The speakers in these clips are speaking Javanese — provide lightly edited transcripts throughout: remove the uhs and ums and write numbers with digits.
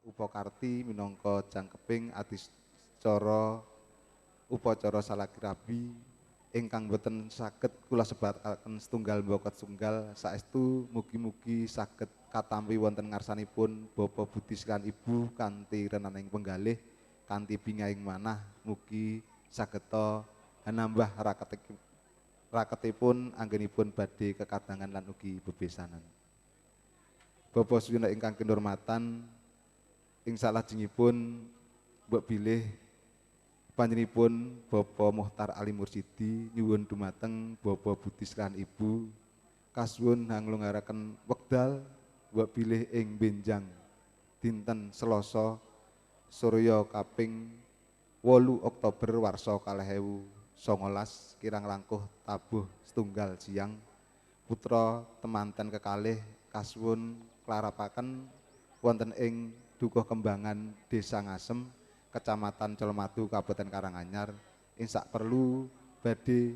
upakarti minangka jangkeping adicara upacara salaki rabi ingkang boten saged kula sebataken setunggal mbaka setunggal. Saestu mugi-mugi saged katampi wonten ngarsanipun Bapak Budi lan Ibu kanthi renaning penggalih kanthi bingahing manah, mugi sageta nambah raketipun anggenipun badhe kekadangan lan ugi bebesanan. Bapak Suyono ingkang kinurmatan, ing salajengipun mbok bilih panjenenganipun Bapak Mochtar Ali Mursidi nyuwun dumateng Bapak Budi lan Ibu kasuwun hanglungaraken wekdal mbok bilih ing benjang dinten Selasa surya kaping 8 Oktober warsa 2019 kirang langkung tabuh setunggal siang putra temanten kekalih kasuwun klarapaken wonten ing Dukuh Kembangan Desa Ngasem Kecamatan Colomadu Kabupaten Karanganyar ing sak perlu badhe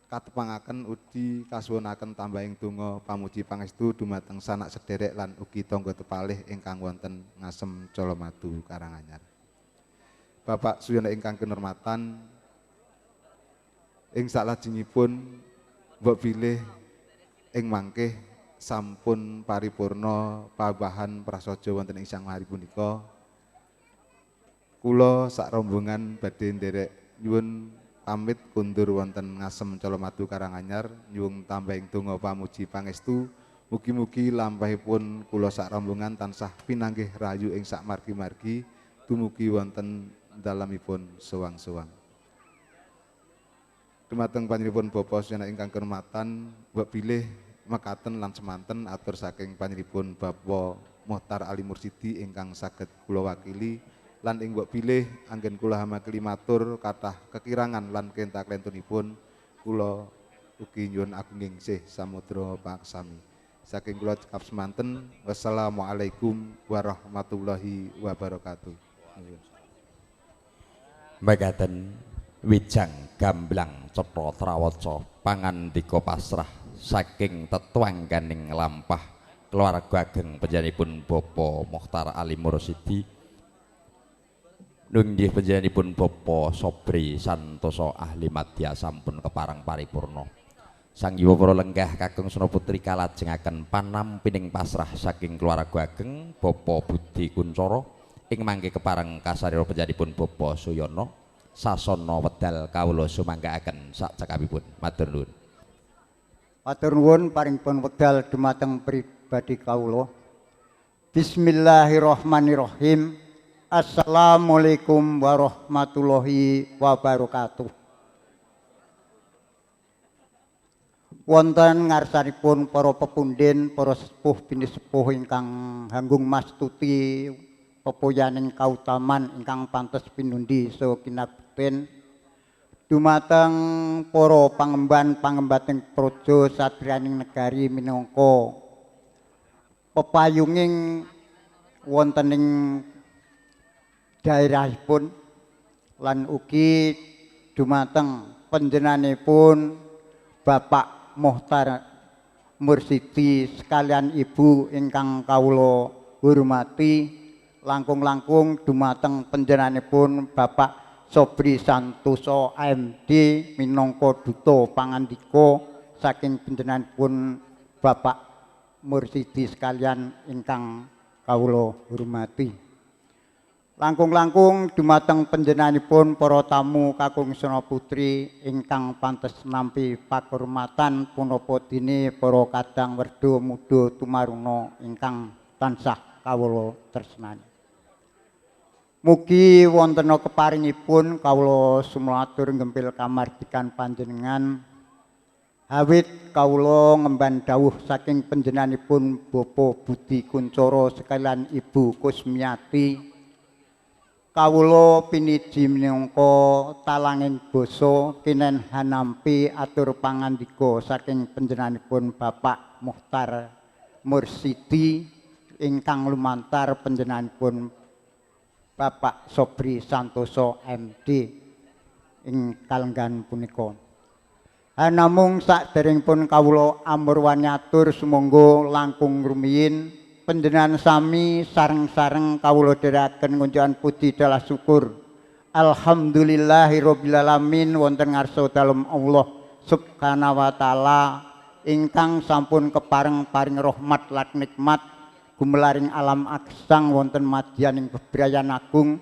katepangaken ugi kasuwunaken tambahing donga pamuji pangestu dumateng sanak sederek lan ugi tangga tepalih ingkang wonten Ngasem Colomadu Karanganyar. Bapak Suyono ingkang kinurmatan, ing salajengipun mbok bilih ing mangke sampun paripurna pabahan prasaja wonten ing siang hari punika. Kula sak rombongan badhe nderek nyuwun pamit kundur wonten Ngasem Colomadu Karanganyar nyuwun tambahing donga pamuji pangestu mugi-mugi lampahipun kula sak rombongan tansah pinanggih rayu ing sak margi-margi dumugi wonten dalemipun sewang-sewang. Dumateng panjenenganipun Bapak Suyono ingkang kinurmatan, mbok bilih mekaten lan semanten atur saking panjenenganipun Bapak Mochtar Ali Mursidi ingkang saged kula wakili lan ing mbok bilih anggen kula hamakili matur kathah kekirangan lan kenta-klentunipun kula ugi nyuwun agunging sih samudra paksami. Saking kula cekap semanten, wassalamualaikum warahmatullahi wabarakatuh. Mekaten wijang gamblang cetha trawaca pangandika pasrah saking tetuangganing lampah keluarga ageng panjenenganipun Bapak Mochtar Ali Mursidi nunggih panjenenganipun Bapak Sobri Santoso ahli madya sampun kepareng paripurna. Sang Hyang para lenggah kakung sena putri kalajengaken panampining pasrah saking keluarga ageng Bapak Budi Kuncoro ing mangke kepareng kasarira panjenenganipun Bapak Suyono sasana wedal kawula sumanggaaken sak cekapipun. Matur nuwun. Matur nuwun paringipun wekdal dumateng pribadi kawula. Bismillahirrahmanirrahim. Assalamualaikum warahmatullahi wabarakatuh. Wonten ngarsanipun para pepunden, para sepuh pinisepuh ingkang hanggung mastuti pepoyaning kautaman ingkang pantes pinundi saha kinabekten dumateng para pangemban pangembating praja satriyaning negari minangka pepayunging wontening daerahipun lan ugi dumateng panjenenganipun Bapak Mochtar Mursidi sekalian ibu ingkang kawula hormati, langkung-langkung dumateng panjenenganipun Bapak Sobri Santoso AMD minangka duta pangandika saking panjenenganipun Bapak Mursidi sekalian ingkang kawula hormati. Langkung-langkung dumateng panjenenganipun para tamu kakung sena putri ingkang pantes nampi pakurmatan punapa dene para kadang werda muda tumaruna ingkang tansah kawula tresnani. Mugi wonten keparingipun kawula sumlatur nggempil kamardikan panjenengan. Awit kawula ngemban dawuh saking panjenenganipun Bapak Budi Kuncoro sekalian Ibu Kusmiati. Kawula piniji minangka talanging basa kinen hanampi atur pangandika saking panjenenganipun Bapak Mochtar Mursidi ingkang lumantar panjenenganipun Bapak Sobri Santoso MD ing kalenggahan punika. Namung saderengipun kawula amurwani atur sumangga langkung rumiyin Panjenengan sami sareng-sareng kawula dherekaken ngunjukan puji dalah syukur. Alhamdulillahirabbil alamin wonten ngarsa dalem Allah Subhanahu wa taala ingkang sampun kepareng paring rahmat lan nikmat gumelaring alam agesang wonten madyaning bebrayan agung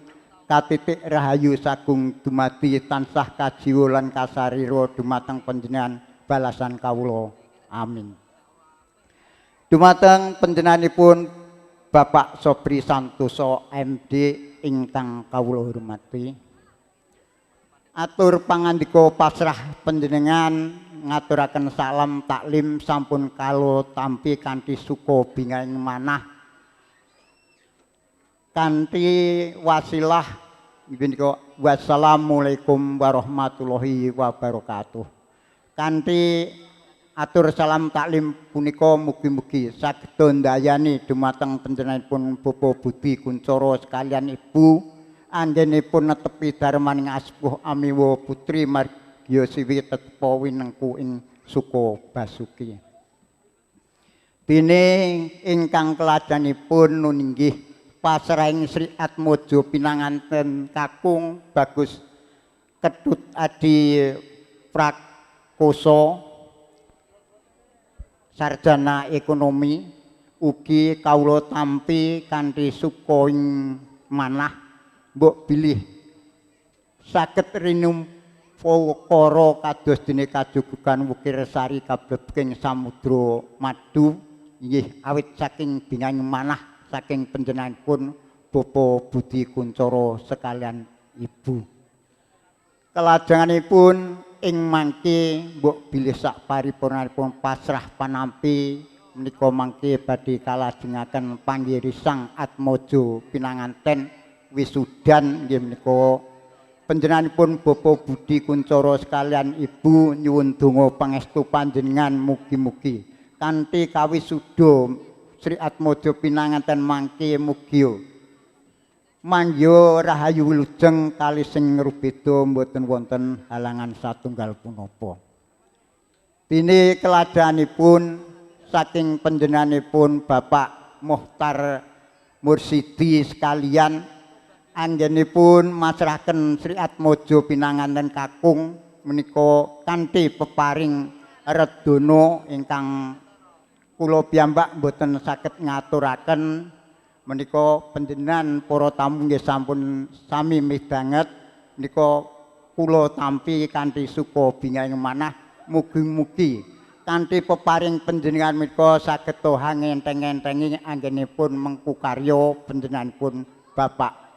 katitik rahayu sagung dumadi tansah kajiwa lan kasarira dumateng panjenengan balasan kawula. Amin. Dumateng panjenenganipun Bapak Sobri Santoso MD ingkang kawula hormati. Atur pangandika pasrah panjenengan ngaturaken salam taklim sampun kala tampi kanthi suka bingahing manah kanthi wasilah punika wassalamualaikum warahmatullahi wabarakatuh. Kanthi atur salam taklim punika mugi-mugi saged ndayani dumateng panjenenganipun Bapak Budi Kuncoro sekalian Ibu anggenipun netepi darmaning aspuh amiwa putri margya siwi tetepa winengku ing suka basuki. Dene ingkang keladanipun nuninggih pasrahing Sri Atmojo pinanganten kakung Bagus Ketut Adi Prakoso sarjana ekonomi ugi kawula tampi kanthi suka ing manah mbok bilih saged rinumpa kados dene kajugugan wukir sari kablebeking samudra madu inggih awit saking bingahing manah saking panjenenganipun Bapak Budi Kuncoro sekalian Ibu. Kelajenganipun ing mangke mbok bilih sak paripurnanipun pasrah panampi menika mangke badhe kalajengaken panggirisang Atmojo pinanganten wisudan nggih menika panjenenganipun Bapak Budi Kuncoro sekalian Ibu nyuwun donga pangestu panjenengan mugi-mugi kanthi kawisuda Sri Atmojo pinanganten mangke mugi mangya rahayu wilujeng kali sing ngrubeda mboten wonten halangan satunggal punapa. Dene keladanipun saking panjenenganipun Bapak Muhtar Mursidi sekalian anggenipun masrahaken Sri Atmojo pinanganten kakung menika kanthi peparing redana ingkang kula piyambak mboten saged ngaturaken menika panjenengan para tamu nggih sampun sami midhanget menika kula tampi kanthi suka bingahing manah mugi-mugi kanthi peparing panjenengan menika saged tohang enteng-entengi anggenipun mengku karya panjenenganipun Bapak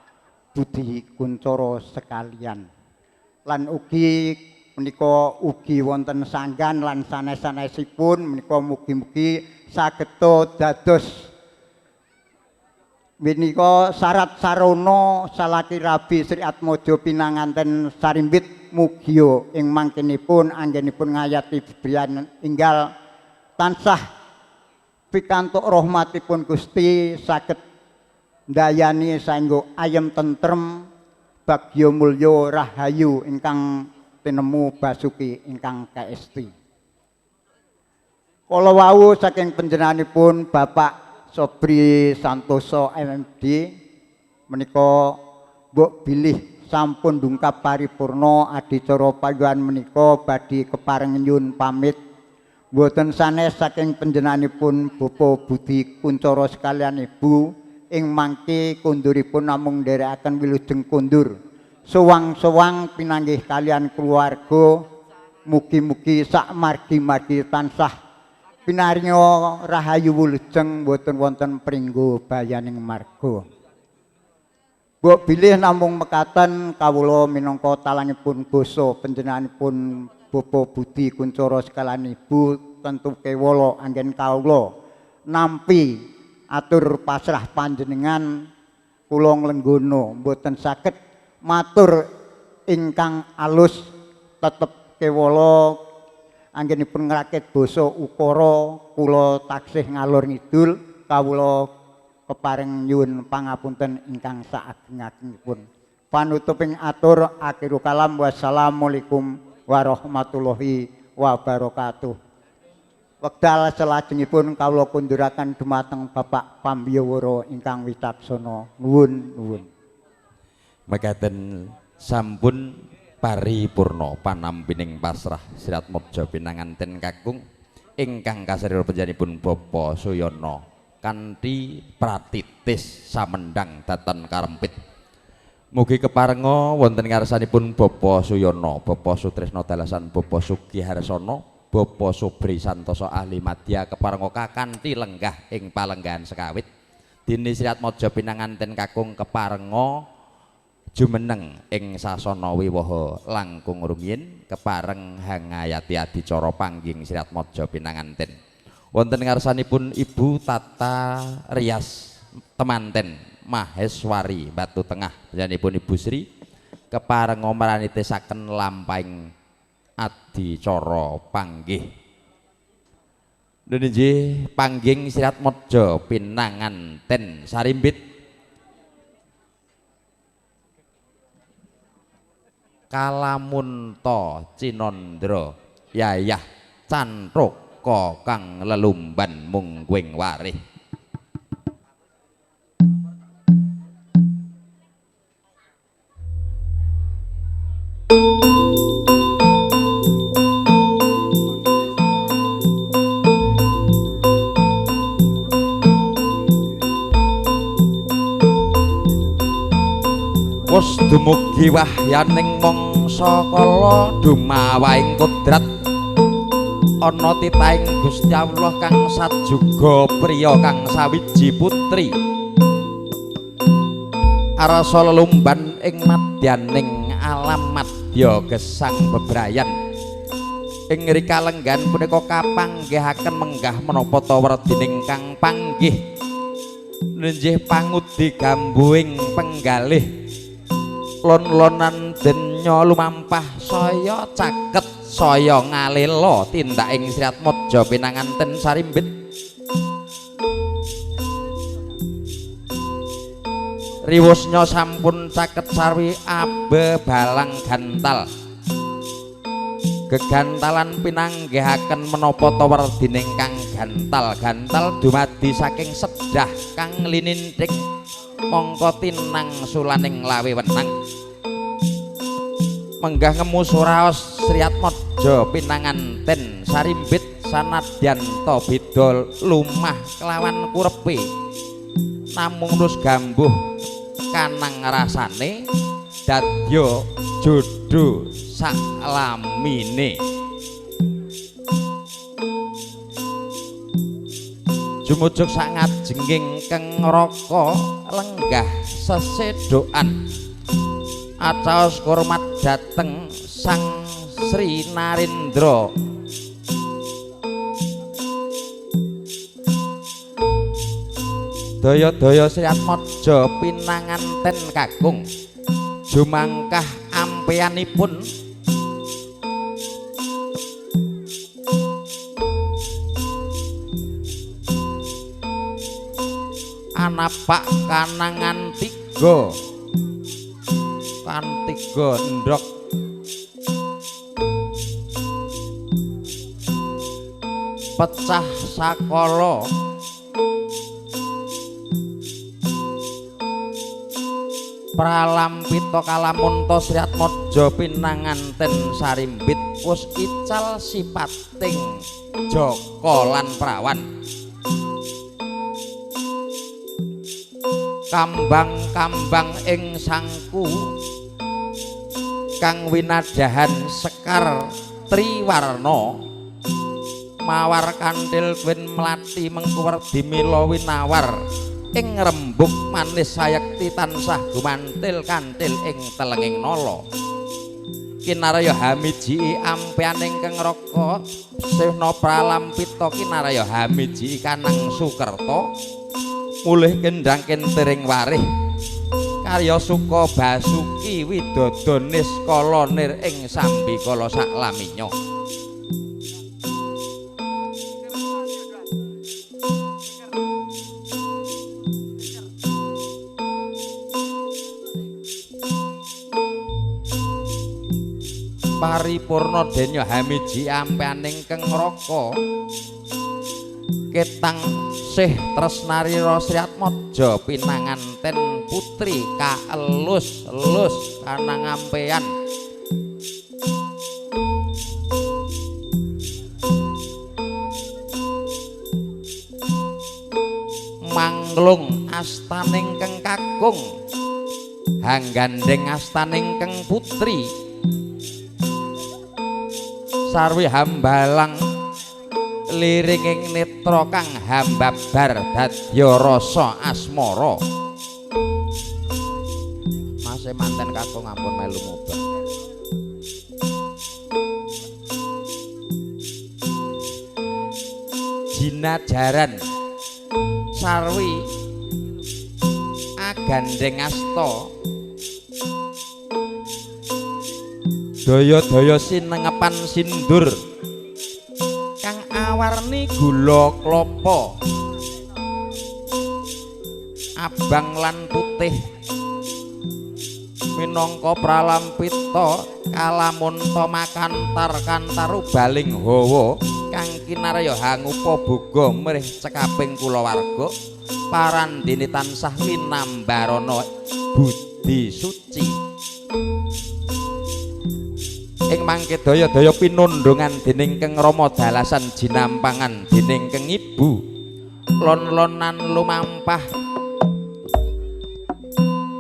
Budi Kuncoro sekalian. Lan ugi menika ugi wonten sanggan lan sanes-sanesipun menika mugi-mugi saged dados menika syarat sarana salaki rabi Sri Atmojo pinanganten sarimbit mugia ing mangkenipun anggenipun ngayati bebrayan enggal tansah pikantuk rahmatipun Gusti saged ndayani saengga ayem tentrem bagya mulya rahayu ingkang tinemu basuki ingkang kaesti. Kala wau saking panjenenganipun Bapak Sobri Santoso MMD menika mbok bilih sampun dungkap paripurna adicara payuhan menika badhe kepareng nyuwun pamit mboten sanes saking panjenenganipun Bapak Budi Kuncoro sekalian Ibu ing mangke konduripun namung nderekaken wilujeng kondur sowang-sowang pinanggih kalian keluarga mugi-mugi sak margi-margi tansah pinaringa rahayu wilujeng mboten wonten pringgo bayaning marga. Mbok bilih namung mekaten kawula minangka talangipun basa panjenenganipun Bapak Budi Kuncoro sekalian Ibu tentu kewala anggen kawula nampi atur pasrah panjenengan kula nglenggono mboten saged matur ingkang alus tetep kewala anggenipun ngrakit basa ukara kula taksih ngalor ngidul kawula kepareng nyuwun pangapunten ingkang saageng-agengipun. Panutuping atur akhirul kalam wassalamualaikum warahmatullahi wabarakatuh. Wekdal salajengipun kawula kunduraken dumateng Bapak Pambiyawara ingkang wicaksana. Nuwun nuwun. Mekaten sampun paripurna panampining pasrah Sriatmaja pinanganten kakung ingkang kasarira panjenenganipun Bapak Suyono kanthi pratitis samendang datan karempit. Mugi keparenga wonten ngarsanipun Bapak Suyono, Bapak Sutrisno Dalasan, Bapak Sugiharsono, Bapak Sobri Santoso ahli madya keparenga kakanthi lenggah ing palenggahan sekawit. Dene Sriatmaja pinanganten kakung keparenga jumeneng ing sasana wiwaha langkung rumiyin kepareng hangayati adicara pangging Sriatmaja pinanganten. Wonten ngarsanipun Ibu Tata Rias Temanten Maheswari Batu Tengah panjenenganipun Ibu Sri keparenga maranitisaken lampahing adicara panggih. Nggih pangging Sriatmaja pinanganten sarimbit Kalamunta Cinandra yayah cantoka kang lelumban mungguing warih. Wus dumugi wahyaning mangsa kala dumawahing kodrat ana titahing Gusti Allah kang sajuga priya kang sawiji putri arasa lelumban ing madyaning alam madya gesang bebrayan. Ing rika lenggan punika kapanggihaken menggah menapa ta werdining kang panggih njenjih pangudi gambuing penggalih lon-lonan denya lumampah saya caket saya ngalela tindaking Sriatmaja pinanganten sarimbit. Riwusnya sampun caket sarwi abe balang gantal gegantalan pinanggihaken menapa ta werdining kang gantal-gantal dumadi saking sedah kang lininthik mongko tinang sulaning lawe wenang. Menggah ngemu suraos Sriatmaja pinanganten sarimbit sanadyan ta beda lumah kelawan kurepe namung nus gambuh kanang rasane dadya jodho saklamine. Jumujuk sak ngajenging keng raka lenggah sesedokan acaos kurmat dhateng Sang Sri Narendra. Daya-daya Sriatmaja pinanganten kakung jumangkah ampeanipun anapak kanangan tiga kantiga endhog pecah sakala pralampita kalamunta Sriatmaja pinanganten sarimbit wus ical sipating jaka lan prawan. Kambang-kambang ing sangku kang winadahan sekar triwarna mawar kanthil twin mlati mengkuwer dimila winawar ing rembug manis sayekti tansah gumantil kantil ing telenging nala. Kinaraya hamiji ampeaning keng raka sihna pralampita kinaraya hamiji kanang sukerta mulih kendang kentering warih karya suka basuki widodo niskala nir ing sambikala saklaminya. Paripurna denya hamiji ampeaning keng raka Ketang sih Tresnarira Sriatmaja pinanganten putri kaelus-elus kanangampeyan. Manglung astaning keng kakung hanggandeng astaning keng putri sarwi hambalang liringing netra kang hambabar dadya rasa asmara. Mase manten kakung ampun melu mubeng. Jinajaran sarwi agandeng asta daya-daya sinengepan sindur kang awarni gula klapa abang lan putih minangka pralampita kalamunta makantar kantaru baling hawa kang kinarya hangupa boga mrih cekaping kulawarga parandene tansah linambarana budi suci. Ing mangke daya-daya pinundhungan dening Keng Rama dalasan jinampangan dening Keng Ibu lon-lonan lumampah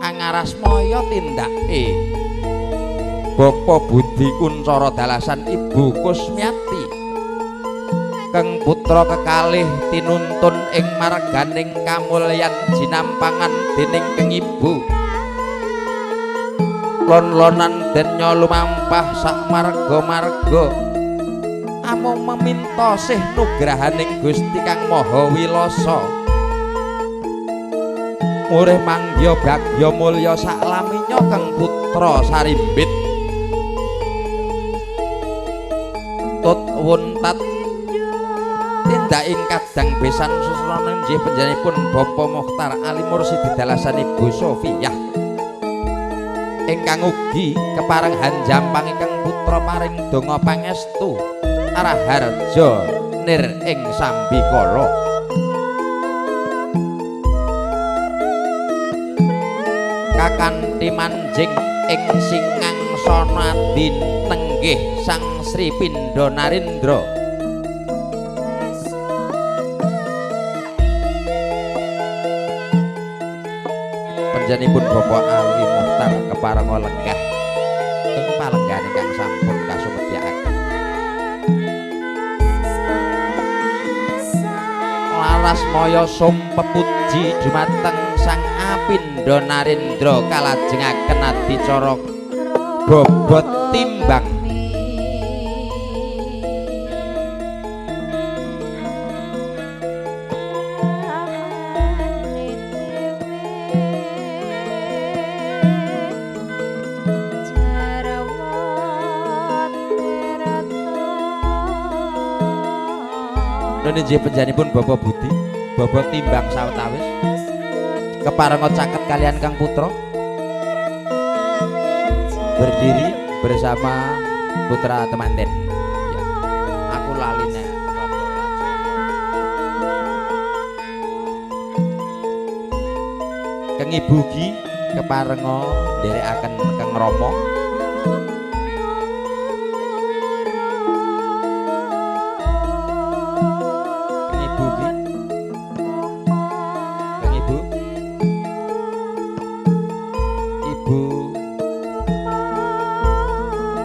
angarasmaya tindake Bapa Budi Kuncara dalasan Ibu Kusmiati Keng putra kekalih tinuntun ing marganing kamulyan jinampangan dening Keng Ibu lon-lonan denya lumampah sak marga-marga amung meminta sih nugrahaning Gusti Kang Maha Wilasa murih mangya bagya mulya sak laminya Keng putra sarimbit tut wuntat tindak ing kadang besan susulana nggih panjenenganipun Bapak Mochtar Ali Mursyid dalasan Ibu Sofiyah ingkang ugi kepareng hanjampang ingkang putra paring donga pangestu araharja nir ing sambikala. Kakanthi manjing ing singangsana dintenggih Sang Sri Pindha Narendra panjenenganipun Bapak Ali Mochtar keparenga lenggah ing palenggahan ingkang sampun kasumedhakaken. Laras maya sumpepuji dumateng Sang Apindha Narendra kalajengaken adicara bobot timbang. Nggih panjenenganipun Bapak Budi bobot timbang sawetawis keparenga caket kalian Kang Putra berdiri bersama putra temanten. Ya, aku lali nek Keng Ibu Gi keparenga nderekaken Keng Rama.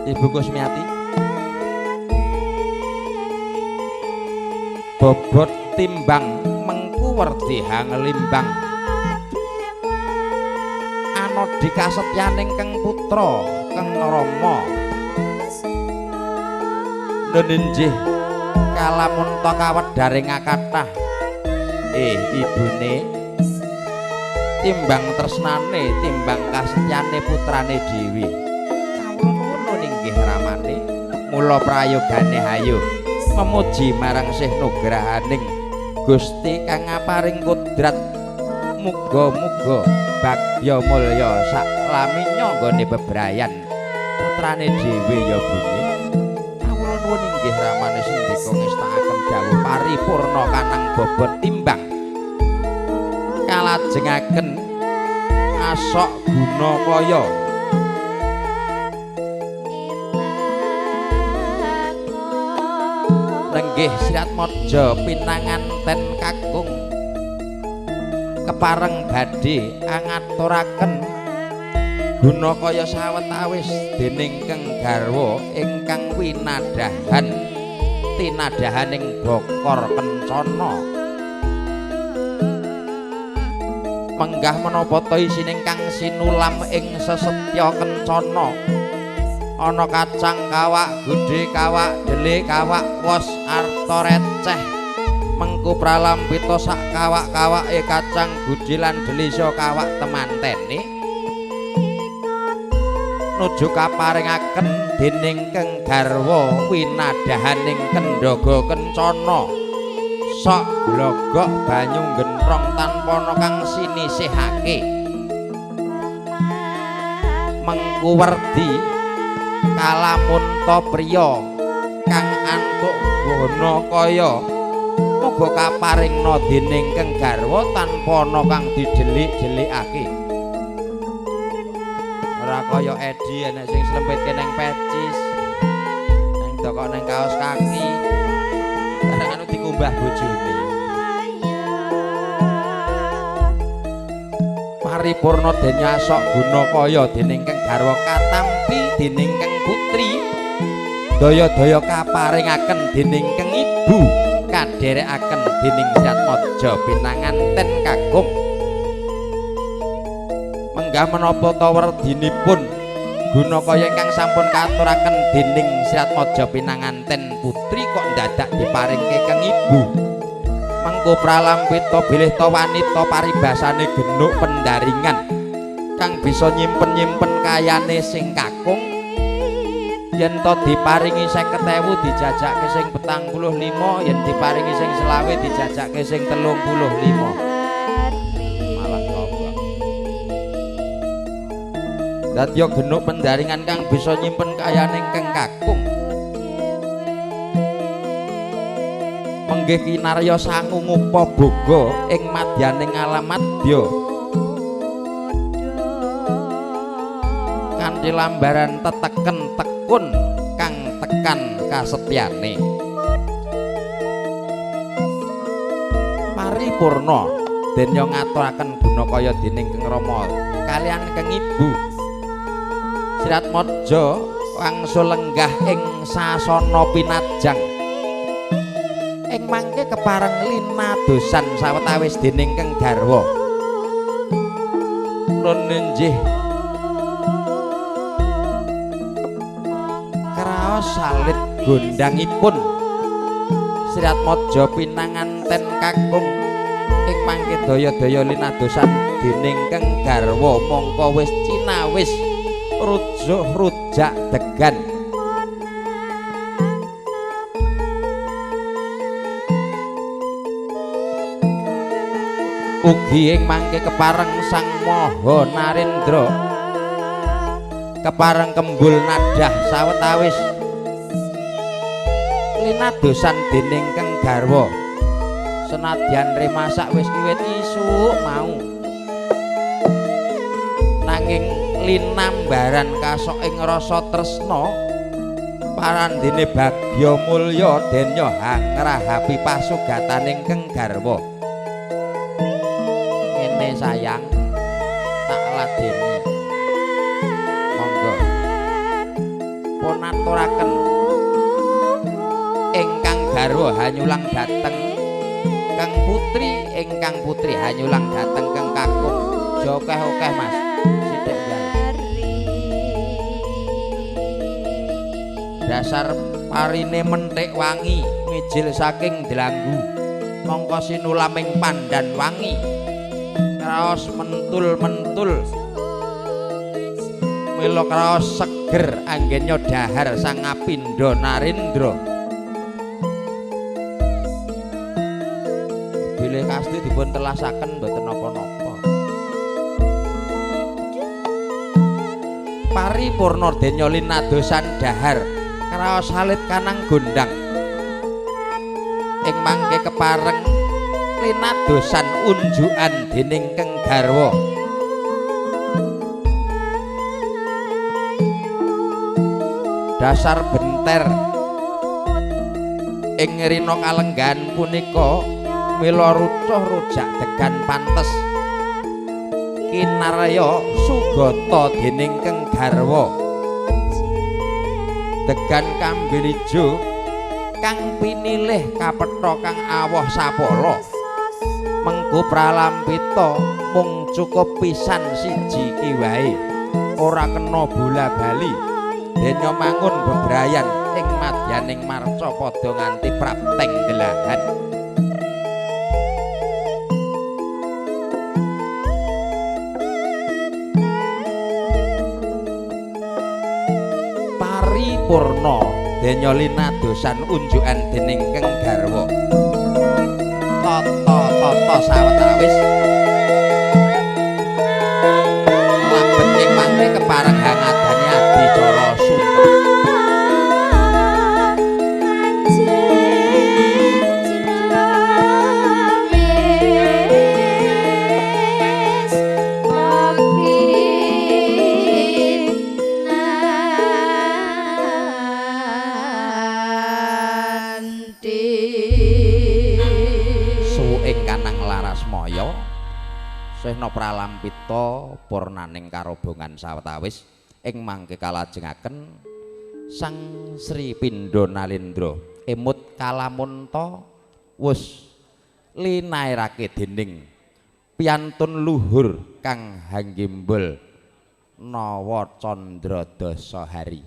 Ibu Kusmiati bobot timbang mengku werdi hangelimbang anodi kasetyaning Keng Putra Keng Rama nuninjih kalamunta kawedharing kathah ibune timbang tresnane timbang kasetyane putrane dhewe ramane mula prayogane hayo memuji marang sih nugrahaning Gusti kang ngaparing kodrat muga-muga bagya mulya sak laminya nggone bebrayan putrane dhewe ya bune. Kawula Nuwun inggih ramane sendika ngestakaken dawuh paripurna kanang bobot timbang. Kalajengaken Asok Gunakaya. Nenggih Sriatmaja pinanganten kakung kepareng badhe angaturaken Gunakaya sawetawis dening Keng garwa ingkang winadahan tinadahaning Bokor Kencana. Menggah menapa ta isining kang sinulam ing sesetya kencana, ana kacang kawak gedhe kawak dele kawak wos arta receh mengku pralampita sak kawak-kawake kacang gedhe lan dele isa kawak temantene nuju kaparingaken dening Keng garwa winadahaning Kendhaga Kencana. Sok glogok banyu gentrong tanpa ana kang sinisihake mengku werdi kalamunta priya kang antuk Gunakaya muga kaparingna dening Keng garwa tanpa ana kang didelik-delikake. Ora kaya Edi enek sing slempitke nang pecis, nang dokok nang kaos kaki, barang anu dikumbah bojone. Paripurna dene Asok Gunakaya dening Keng garwa katampi dening Keng putri, daya-daya kaparingaken dening Keng ibu, kadherekaken dening Sriatmaja pinanganten kakung. Menggah menapa ta werdinipun Gunakaya ingkang sampun kaaturaken dening Sriatmaja pinanganten putri kok ndadak diparingke Keng ibu. Mengko pralampita bilih ta wanita paribasane genuk pendaringan kang bisa nyimpen-nyimpen kayane sing kakung. Yen to diparingi 50.000 dijajake sing 45, yen diparingi sing 25 dijajake sing 35. Malah tombak. Dadi genuk pendaringan kang bisa nyimpen kayane kang kakung. Menggih kinarya sangu ngupaboga ing madyaning alam madya kanthi lambaran teteken tekun kang tekan kasetyane. Paripurna dene ngaturaken Gunakaya dening Keng Rama kalian Keng Ibu. Sriatmaja wangsul lenggah ing sasana pinajang. Ing mangke kepareng linadosan sawetawis dening Keng garwa. Nun injih kraos salit gondangipun Sriatmaja pinanganten kakung ing mangke daya-daya linadosan dening Keng garwa mongko wis cinawis rujuh rujak degan. Ugi ing mangke kepareng Sang Maha Narendra kepareng kembul nadah sawetawis linadosan dening Keng garwa. Senadyan remasak wis kiwit isuk mau, nanging linambaran kasok ing rasa tresna parandene bagya mulya denya hangrahapi pasugataning Keng garwa. Ngene sayang tak ladeni, monggo pun aturaken ingkang garwa hanyulang dhateng Keng putri, ingkang putri hanyulang dhateng Keng kakung. Aja akeh-akeh Mas, sithik wae. Dasar parine menthik wangi mijil saking dlanggu mongko sinulaming pandan wangi kraos mentul-mentul mila kraos seger anggenya dahar Sang Apindha Narendra. Bilih kasti dipun telasaken mboten napa-napa. Paripurna denya linadosan dahar Kraos alit kanang gondang ing mangke kepareng linadosan unjukan dening Keng Garwa. Dasar benter ing rina kalenggahan punika mila rucuh rujak degan pantes kinarya sugata dening Keng Garwa. Degan kambil ijo kang pinilih kapetha kang awoh sapala mengko pralampita mung cukup pisan siji ki wae ora kena bola bali denya mangun bebrayan ing madyaning marca padha nganti prapteng delahan. Paripurna denya linadosan unjukan dening Keng Garwa. Tata-tata sawetawis labet ing mangke kepareng hangadane adicara sungkem. Sehna pralampita purnaning karobongan sawetawis ing mangke kalajengaken Sang Sri Pindha Nalendra emut kalamunta wus linairake dening piantun luhur kang hanggembul Nawa Candra Dasa Hari.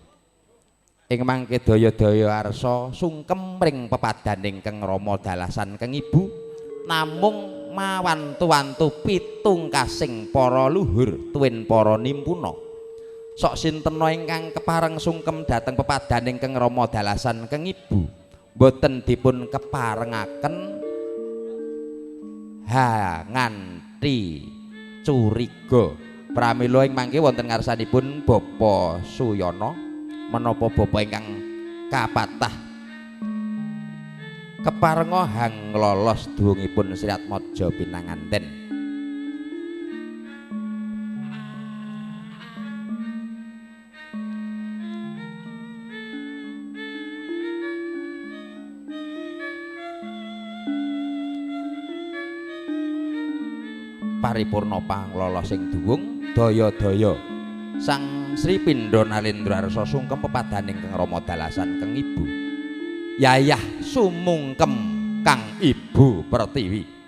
Ing mangke daya-daya arsa sungkem ring pepadaning Keng Rama dalasan Keng Ibu namung mawantu-wantu pitungkasing para luhur tuwin para nimpuna. Sok sintena ingkang kepareng sungkem dhateng pepadaning Keng Rama dalasan Keng Ibu boten dipun keparengaken ha nganti curiga. Pramila ing mangke wonten ngarsanipun Bapak Suyono menapa bapa ingkang kapatah keparenga hang lolos duwungipun Sri Atmaja pinanganten. Paripurna panglolos sing duwung daya-daya Sang Sri Pindha Nalendra arsa sungkem pepadaning Keng Rama dalasan Keng Ibu yayah sumungkem Kang Ibu Pertiwi.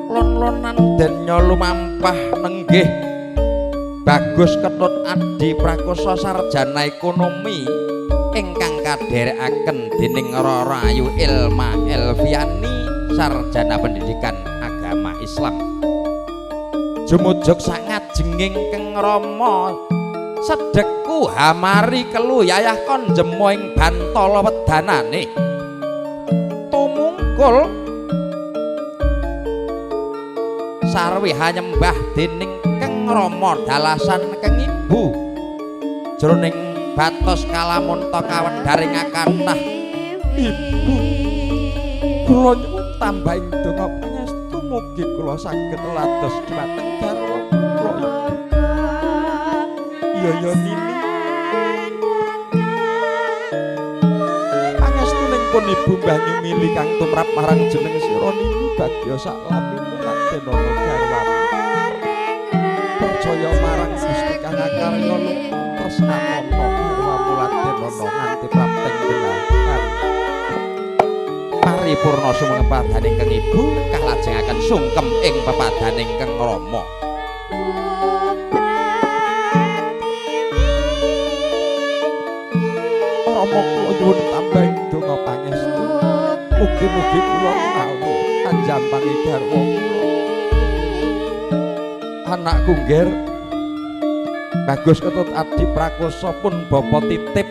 Lon-lonan denya lumampah nenggih Bagus Ketut Adi Prakosa sarjana ekonomi ingkang kadherekaken dening Rara Ayu Ilma Elviani sarjana pendidikan agama Islam. Jumujug sangajenging Keng Rama sedheku hamari kelu yayah kon jemo ing bantala wedanane tumungkul sarwi hanyembah dening Keng Rama dalasan Keng Ibu jroning batos kalamunta kawedharing kathah. Ibu kula nyuwun tambahing donga pangestu mugi kula saged lados dhumateng garwa kula Ibu. Iya nini pangestunipun Ibu banyu mili kang tumrap marang jeneng sira nini bagya sak lamine ladenana garwamu. Percaya marang Gusti kang akarya tresnanana garwamu ladenana nganti prapteng delahan. Paripurna sumangga pepadaning Keng Ibu kalajengaken sungkem ing pepadaning Keng Rama. Rama kula nyuwun tambahing donga pangestu mugi-mugi kula menawi anjampangi garwa kula. Anakku ngger Bagus Ketut Adi Prakoso pun bapa titip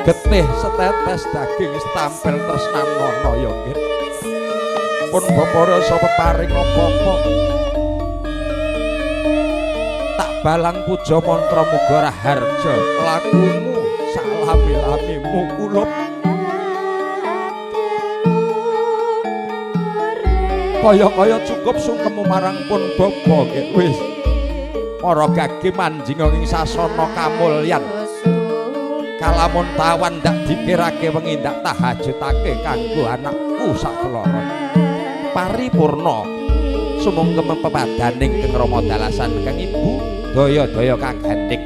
getih setetes daging setampil tresnanono ya nggih. Pun bapa rasa peparing apa-apa. Tak balang puja mantra muga raharja lakumu salami-lamimu kulup. Kaya-kaya cukup sungkemu marang pun bapa nggih wis. Para gage manjing ing sasana kamulyan. Kalamun tawan ndak dikirake wengi ndak tahajudake kanggo anakku sakeloron. Paripurna sumangga pepadaning Kang Rama dalasan kang ibu daya-daya kagandhing.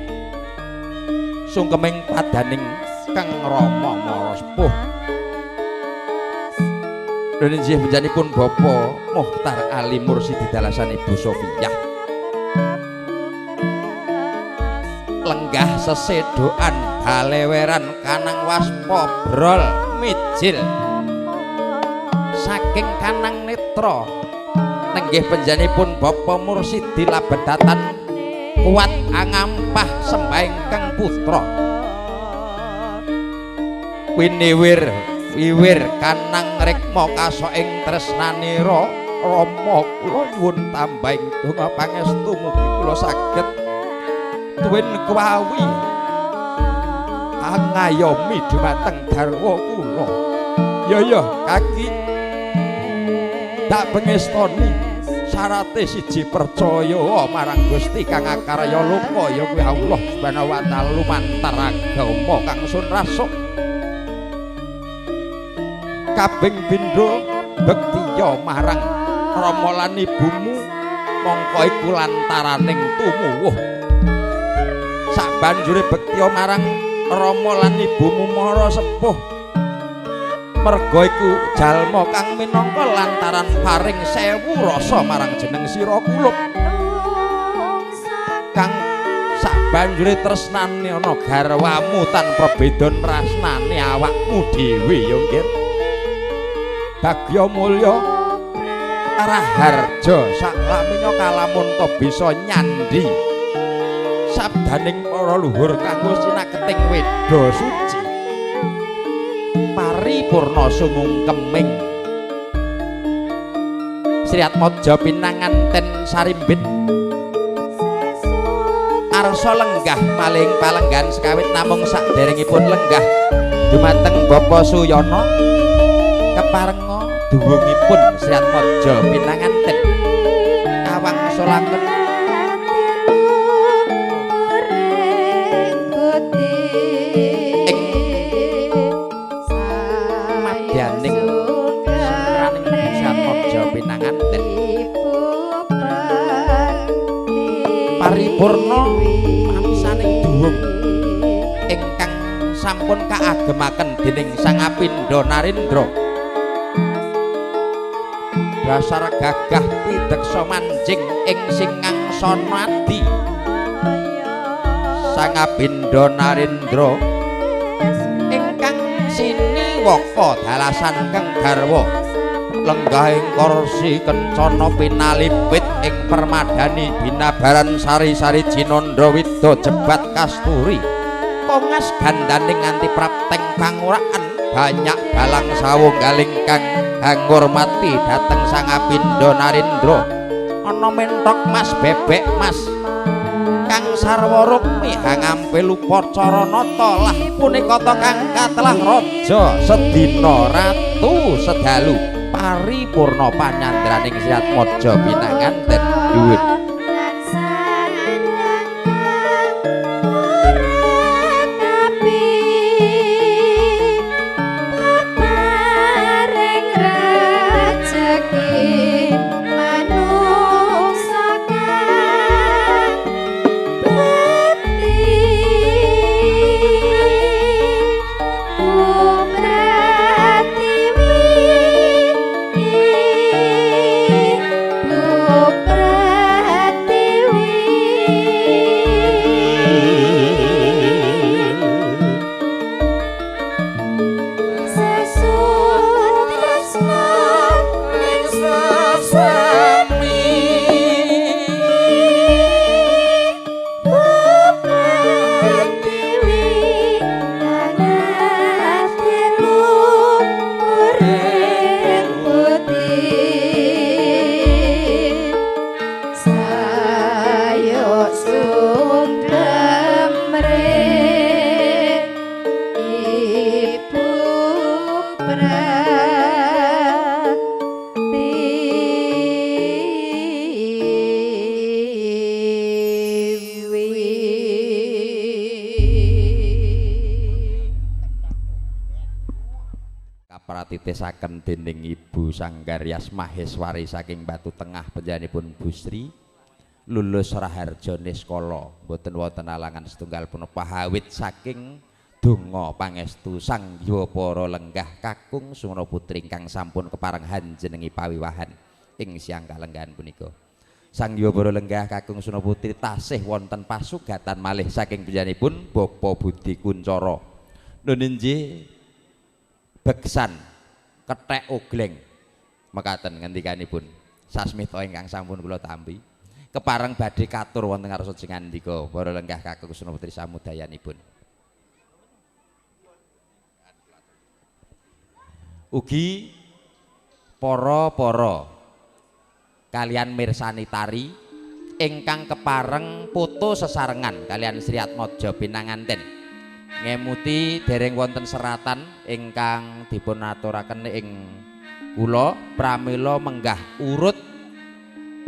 Sungkeming padaning Kang Rama Mara Sepuh. Lha inggih benjanipun Bapak Muhtar Ali Mursidi dalasan Ibu Sofiyah. Lenggah sesedoan baleweran kanang waspa brol mijil saking kanang netra nenggih penjanipun Bapak Mursidi labedatan kuat angampah sembah ingkang putra winiwir wiwir kanang rikma kasok ing tresnanira Rama kula nyuwun tambahing donga pangestu mugi kula saged tuwin kewawi angayomi dumateng garwa kula. Ya ya kaki tak pengestoni syarate siji percaya marang Gusti kang akarya loka ya kuwi Allah Subhanahu wa taala lumantar agama kang sun rasuk kaping pindho bektiya marang rama lan ibumu mongko iku lantaraning tumuwuh. Sabanjure bektiya marang rama lan ibumu mara sepuh merga iku jalma kang minangka lantaran paring sewu rasa marang jeneng sira kulup kang sabanjure tresnane ana garwamu tanpa beda rasnane awakmu dhewe ya nggih. Bagya mulya raharja saklaminya kalamun ta bisa nyandhi sabdaning para luhur kanggo sinaketing weda suci. Paripurna sumungkeming Sri Atmaja pinanganten sarimbit arsa lenggah maling palenggan sekawit namung saderengipun lenggah dumateng Bapak Suyono keparenga duwungipun Sri Atmaja pinanganten kawangsulaken madyaning seraning Sri Atmaja pinanganten paripurna pamisaning duwung ingkang sampun kaagemaken dening Sang Apindha Narendra dasar gagah pideksa manjing ing singangsana adi Sang Apindha Narendra ingkang siniwaka dalasan kang garwa lenggahing kursi kencana pinalipit ing permadani binabaran sari-sari jinandra wida jebat kasturi kongas gandaning nganti prapteng panguraan banyak balang sawunggaling kang hangurmati dhateng Sang Apindha Narendra ana menthok mas bebek mas kang sarwa rukmi hangampil upacara nata lah punika ta kang katelah raja sedina ratu sedalu paripurna panyandraning Sri Atmaja pinanganten dhuwit. Ibu katitisaken dening Ibu Sanggar Yas Maheswari saking Batu Tengah panjenenganipun Bu Sri Lulus Raharja Niskala mboten wonten alangan setunggal punapa awit saking donga pangestu Sang Hyang para lenggah kakung sumana putri ingkang sampun kepareng hanjenengi pawiwahan ing siang kalenggahan punika. Sang Hyang para lenggah kakung sumana putri tasih wonten pasugatan malih saking panjenenganipun Bapak Budi Kuncoro. Nun inggih beksan kethek ogleng mekaten ngendikanipun sasmita ingkang sampun kula tampi. Kepareng badhe katur wonten ngarsa jengandika para lenggah kakung sumana putri samudayanipun. Ugi para-para kalian mirsani tari ingkang kepareng foto sesarengan kalian Sri Atmaja pinanganten ngemuti dereng wonten seratan ingkang dipun aturaken ing kula pramila menggah urut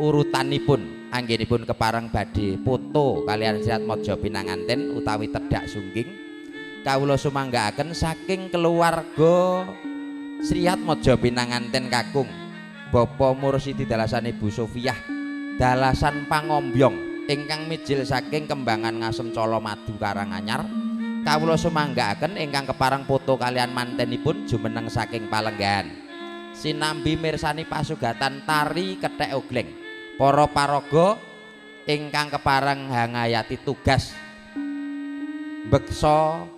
urutanipun anggenipun kepareng badhe foto kalian Sri Atmaja pinanganten utawi tedhak sungging kawula sumanggaaken saking keluarga Sri Atmaja pinanganten kakung Bapak Mursidi dalasan Ibu Sofiah dalasan Pangombyong ingkang mijil saking Kembangan Ngasem Colomadu Karanganyar kawula sumanggaaken ingkang kepareng foto kalian mantenipun jumeneng saking palenggahan sinambi mirsani pasugatan tari kethek ogleng para paraga ingkang kepareng hangayati tugas beksa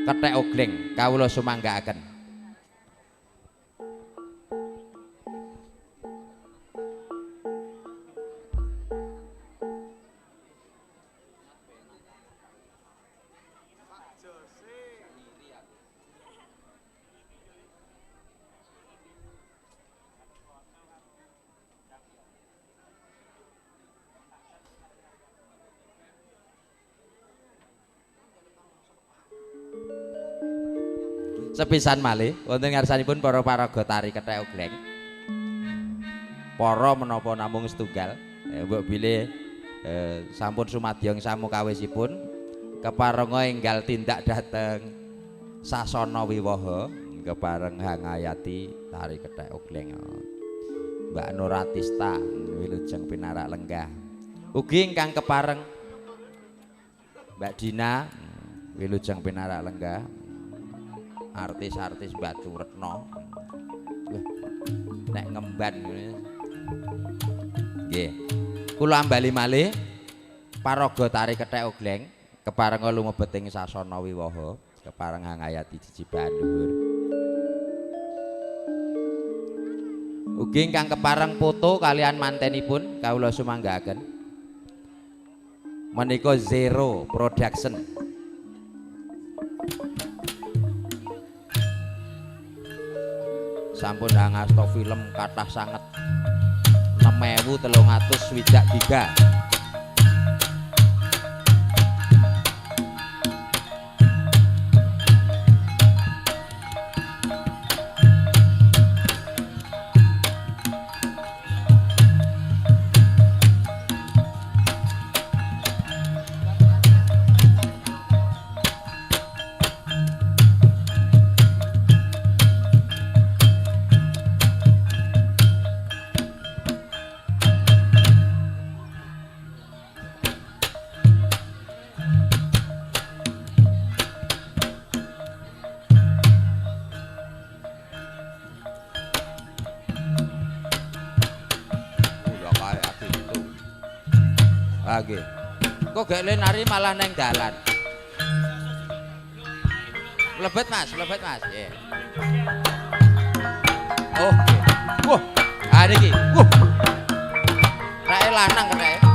kethek ogleng kawula sumanggaaken. Sepisan malih wonten ngarsanipun para paraga tari kethek ogleng. Para menapa namung setunggal, mbok bilih sampun sumadyo samukawisipun keparenga enggal tindak dhateng sasana wiwaha kepareng hangayati tari kethek ogleng. Mbak Nuratista wilujeng pinarak lenggah. Ugi ingkang kepareng Mbak Dina wilujeng pinarak lenggah. Artis-artis Batu Retno. Nek ngemban nggih. Kula ambali malih paraga tari kethek ogleng keparenga lumebet ing sasana wiwaha kepareng hangayati jijiban luhur. Ugi ingkang kepareng foto kalian mantenipun kawula sumanggaaken. Menika Zero Production. Sampun angasta film kathah sanget 6.360 giga. Nggih. Kok gak le nari malah neng dalan. Mlebet Mas, mlebet Mas. Nggih. Oh, nggih. Wah, ah niki. Wah. Rake lanang ketheke.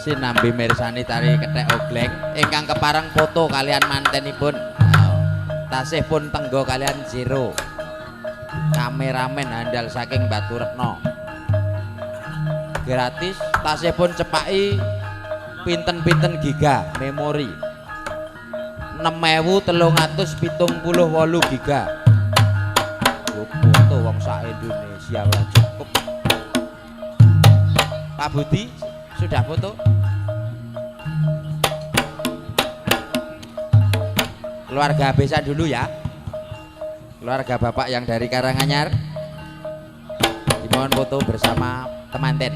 Sinambi mirsani tari kethek ogleng ingkang kepareng foto kalian mantenipun. Tasih pun tenggo kalian Zero. Kameramen handal saking Baturetno. Gratis tasih pun cepaki pinten-pinten giga memori. 6.378 giga. Foto wong sak Indonesia ora cukup. Pak Budi sudah foto? Keluarga besan dulu ya. Keluarga bapak yang dari Karanganyar dimohon foto bersama temanten.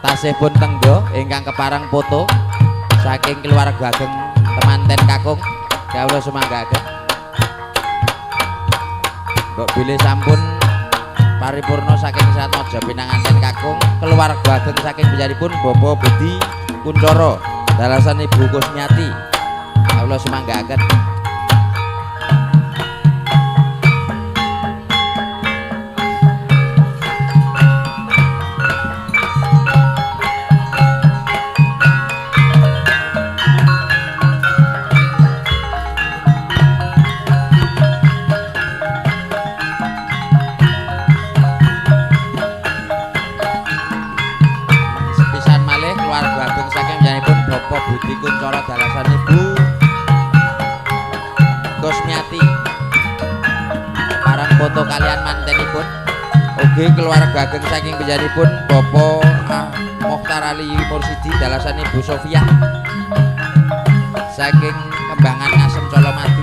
Tasih pun tenggo ingkang kepareng foto saking keluarga ageng temanten kakung kawula sumanggaaken. Mbok bilih sampun paripurna saking Serat Mojo pinanganten kakung keluarga ageng saking bijaripun Bapak Budi Kuncoro dalasan Ibu Kusmiati kawula sumanggaaken. Budi Kuncoro dalasan Ibu Kusmiati parang foto kalian mantenipun. Ugi keluarga ageng saking penjanipun Bapak Mokhtar Ali Mursidi dalasan Ibu Sofia saking Kembangan Asem Colomadu.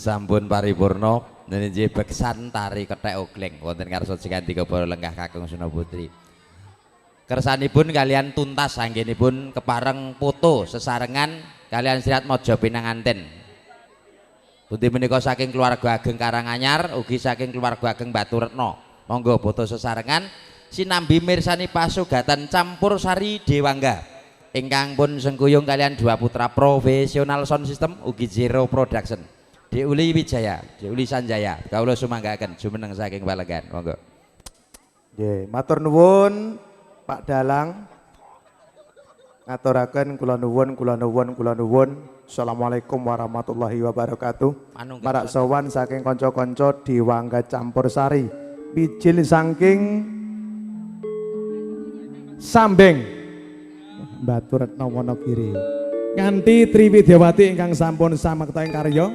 Sampun paripurna niki beksan tari kethek ogleng wonten ngarsa jigandika para lenggah kakung sena putri. Kersanipun kalian tuntas anggenipun kepareng foto sesarengan kalian Sriat Mojo Pinanganten. Pundi menika saking keluarga ageng Karanganyar ugi saking keluarga ageng Baturetno. Monggo foto sesarengan sinambi mirsani pasugatan campur sari Dewangga ingkang pun sengkuyung kalian dua putra profesional sound system ugi Zero Production. Deuli Wijaya, Deuli Sanjaya, kawula sumanggaken jumeneng saking Palegan. Monggo. Nggih, matur nuwun Pak Dalang. Ngaturaken kula nuwun, kula nuwun, kula nuwun. Assalamualaikum warahmatullahi wabarakatuh. Marak sowan saking kanca-kanca Dewangga Campur Sari. Bijil saking Sambeng Baturetno Wonogiri. Nganti Triwidyawati ingkang sampun samekta ing karya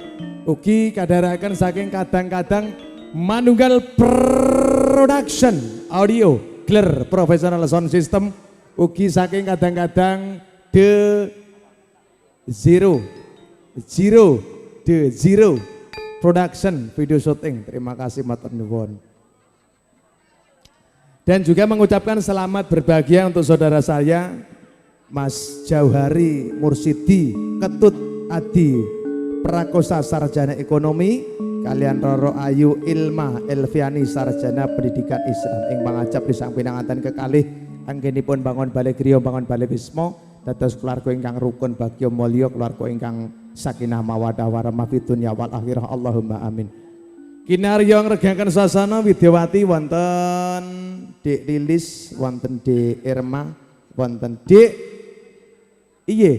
ugi kadharaken saking kadang-kadang Manunggal Production Audio Clear Professional Sound System ugi saking kadang-kadang The Zero Zero The Zero Production Video Shooting. Terima kasih matur nuwun. Dan juga mengucapkan selamat berbahagia untuk saudara saya Mas Jauhari Mursidi Ketut Adi Prakosa Sarjana Ekonomi kalian Roro Ayu Ilma Elviani Sarjana Pendidikan Islam ing pangajap di sang pinanganten kekalih anggenipun bangun balai griya bangun balai wisma dados keluarga ingkang rukun bagya mulya keluarga ingkang sakinah mawaddah warahmah fid dunya wal akhirah Allahumma amin. Kinarya ngregaken suasana Widyawati wonten Dik Lilis, wonten Dik Irma, wonten Dik Iye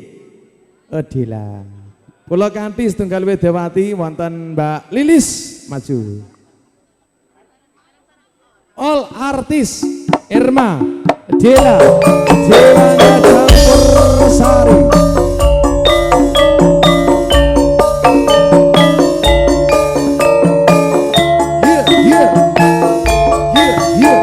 Adila. Kula kanthi setunggal Widyawati wonten Mbak Lilis maju. All artis Irma, Dela, Dewangga Campur Sari. Yeah, yeah. Yeah, yeah.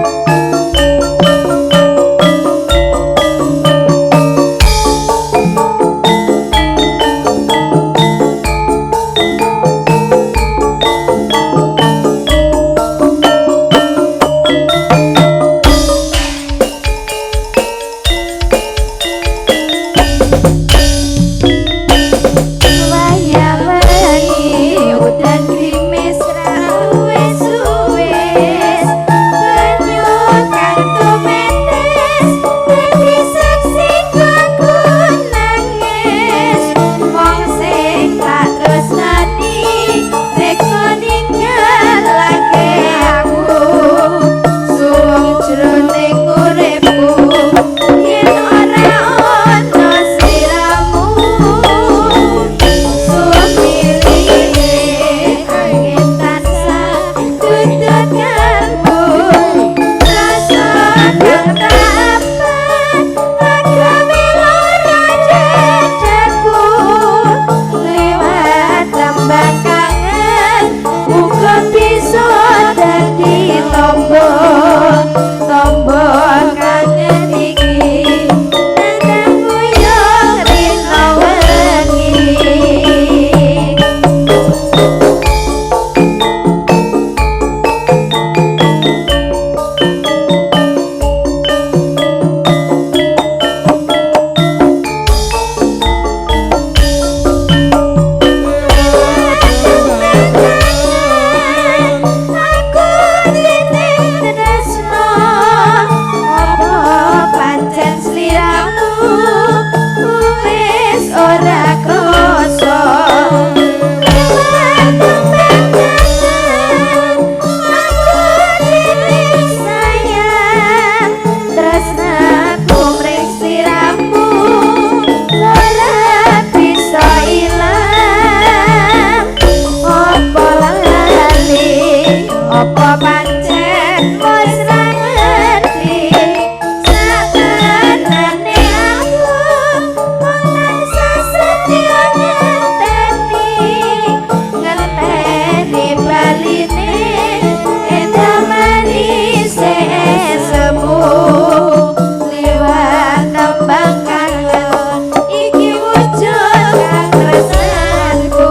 Iki wujud katresnanku.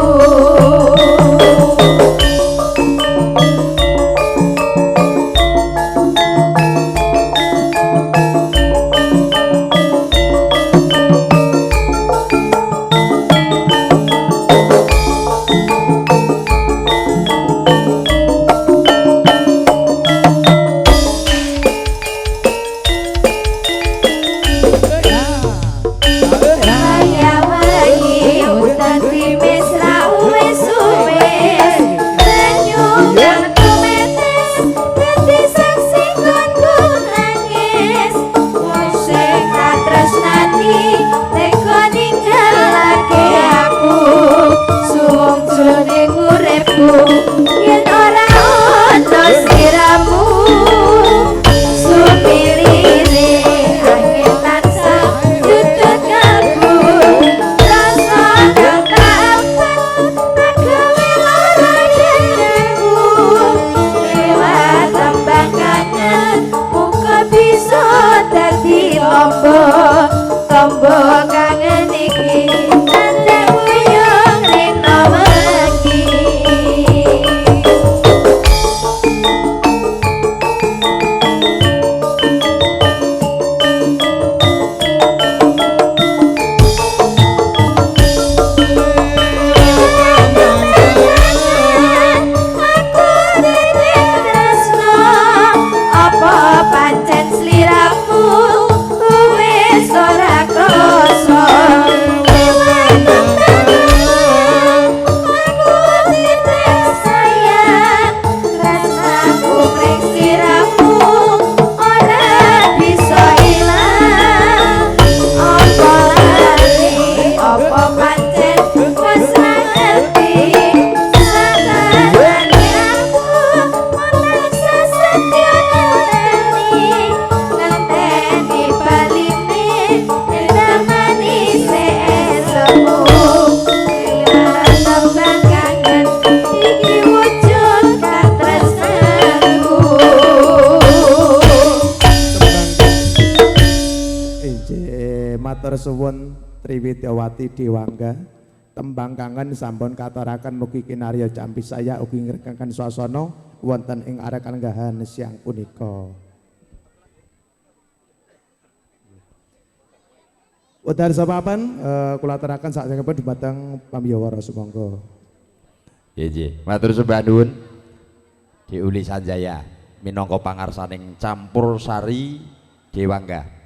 Matur suwun Triwidyawati Dewangga. Tembang kangen sampun katuraken mugi kinarya jampi saya ugi ngregengaken swasana wonten ing area kalenggahan siang punika. Wedhar sapapan kula aturaken sakjengipun dumateng pambiyawara sumangga. Nggih, matur sembah nuwun. Diuli Sanjaya minangka pangarsaning campur sari Dewangga.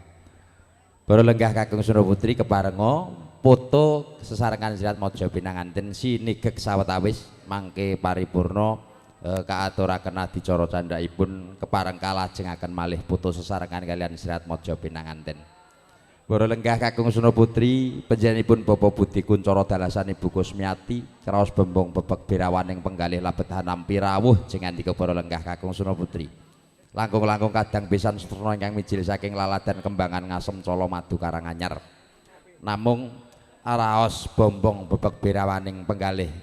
Para lenggah kakung suna putri keparenga foto sesarengan Sirat Mojo pinanganten sinigek sawetawis mangke paripurna kaaturaken adicara candhakipun kepareng kalajengaken malih foto sesarengan kalian Sirat Mojo pinanganten. Para lenggah kakung suna putri panjenenganipun Bapak Budi Kuncoro dalasan Ibu Kusmiati kraos bembong bebek birawaning penggalih labet hanampi rawuh jengandika para lenggah kakung suna putri. Langkung-langkung kadang pisan sutresna ingkang mijil saking laladan kembangan ngasem cala madu Karanganyar. Namung raos bombong bebek birawaning penggalih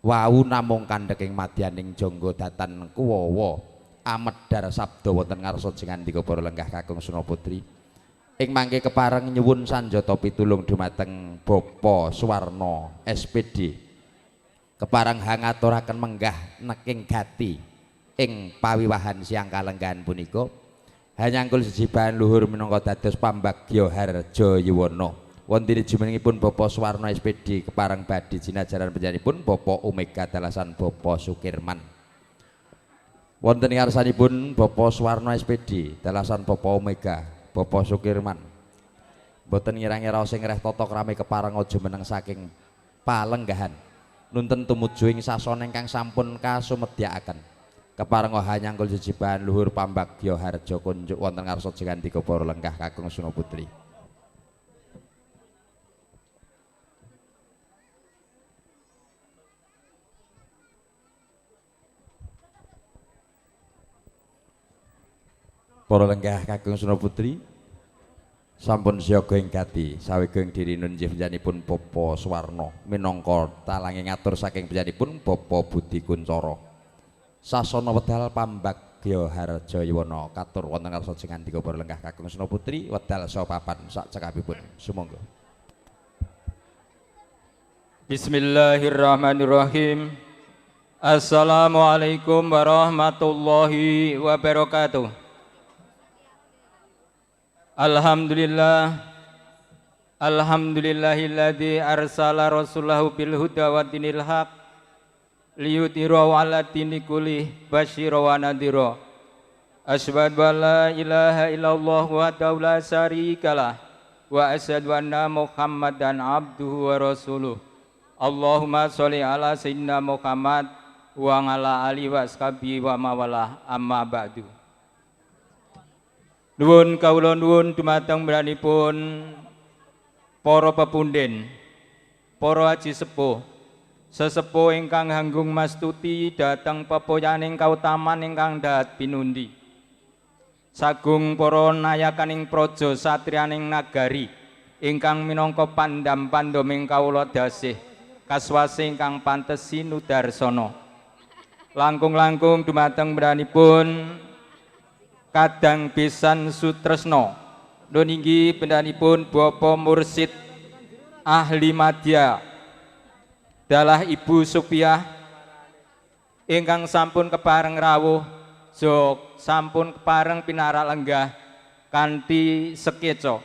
wau namung kandheking madyaning jangga datan kuwawa amedhar sabda wonten ngarsa jengandika para lenggah kakung suna putri. Ing mangke kepareng nyuwun sanjata pitulung dumateng Bapak Suwarno SPD. Kepareng hangaturaken menggah neking gati ing pawiwahan siang kalenggahan punika hanyangkul sejibahan luhur minangka dados pambagya harja yuwana. Wonten jumenengipun Bapak Suwarno SPD kepareng badhe jinajaran panjenenganipun Bapak Omega dalasan Bapak Sukirman. Wonten ngarsanipun Bapak Suwarno SPD dalasan Bapak Omega Bapak Sukirman. Mboten ngira-ngira sing ngreh tata krame kepareng aja meneng saking palenggahan. Nunten tumuju ing sasana ingkang sampun kasumedyakaken. Kepareng hanyangkul jejibahan luhur pambagya harja kunjuk wonten ngarsa jengandika para lenggah kakung suna putri. Para lenggah kakung suna putri sampun siaga ing gati sawega ing diri nun panjenenganipun Bapak Suwarno minangka talange ngatur saking panjenenganipun Bapak Budi Kuncoro. Sasana wedal pambagya harja yuwana katur wonten ngarsa jengandika para lenggah kakung suna putri wedal saha papan sak cekapipun sumangga. Bismillahirrahmanirrahim. Assalamualaikum warahmatullahi wabarakatuh. Alhamdulillah, alhamdulillahilladzi arsala rasulahu bil huda wa dinil haq liyudhhirahu 'ala dini kullih basyira wa nadhira. Asyhadu an la ilaha illallah wahdahu la syarikalah wa asyhadu anna Muhammadan abduhu wa rasuluh. Allahumma sholli ala sayyidina Muhammad wa ala alihi wa ashabihi wa mawalah, amma ba'du. Nuwun kawula nuwun dumateng branipun para pepunden, para aji sepuh, sesepuh ingkang hanggung mastuti dhateng pepoyaning kautaman ingkang dahat pinundi. Sagung para nayakaning praja satriyaning nagari ingkang minangka pandham-pandhaming kawula dasih kaswase ingkang pantes sinudarsana. Langkung-langkung dumateng branipun kadang besan sutresna nun inggih bendanipun Bapak Mursid ahli madya dalah Ibu Supiah ingkang sampun kepareng rawuh jog sampun kepareng pinarak lenggah kanthi sekeca.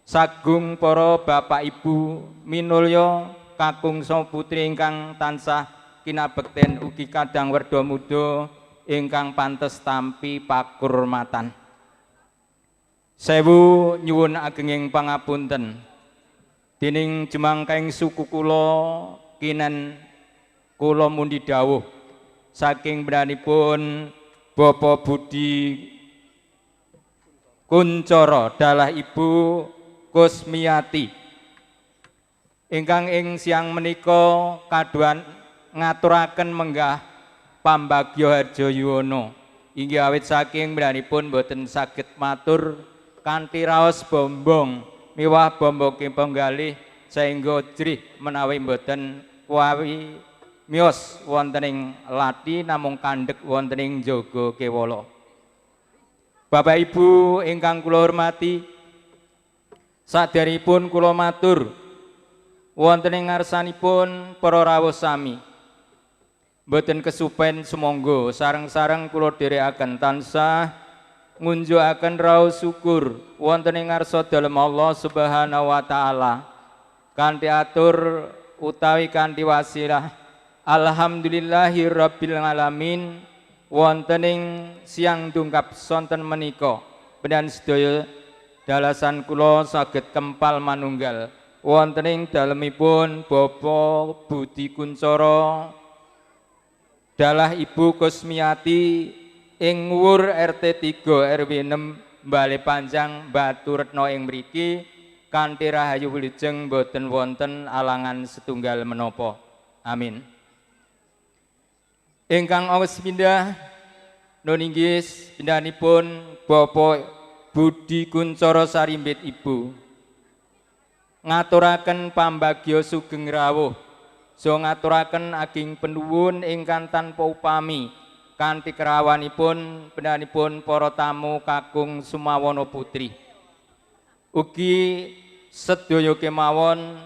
Sagung para bapak ibu minulya kakung saha putri ingkang tansah kinabekten ugi kadang werda muda ingkang pantes tampi pakurmatan. Sewu nyuwun agenging pangapunten dening jemangkaing suku kula kinen kula mundi dawuh saking branipun Bapak Budi Kuncoro dalah Ibu Kusmiati ingkang ing siang menika kaduan ngaturaken menggah pambagya harja yuwana inggih awit saking branipun boten saged matur kanthi raos bombong miwah bomboke penggalih saengga jrih menawi boten kuwawi miyos wonten ing lathi namung kandhek wonten ing jaga kewala. Bapak Ibu ingkang kula hormati, Saderengipun kula matur wonten ing ngarsanipun para rawuh sami. Mboten kesupen sumangga sareng-sareng kula dherekaken tansah ngunjukaken raos syukur wonten ing ngarsa dalem Allah Subhanahu wa taala kanthi atur utawi kanthi wasilah alhamdulillahirabbil alamin wonten ing siang dungkap sonten menika pendan sedaya dalasan kula saged kempal manunggal wonten ing dalemipun Bapak Budi Kuncoro dalah Ibu Kusmiati ing Wur RT 3 RW 6 Bale Panjang Baturetno ing mriki kanthi rahayu wilujeng boten wonten alangan setunggal menapa. Amin. Ingkang awis pindah nun inggih pindhanipun Bapak Budi Kuncoro Sarimbit Ibu ngaturaken pambagya sugeng rawuh so ngaturaken ageng penuwun ingkang tanpa upami kanthi kerawanipun pindhanipun para tamu kakung Sumawana Putri. Ugi sedaya kemawon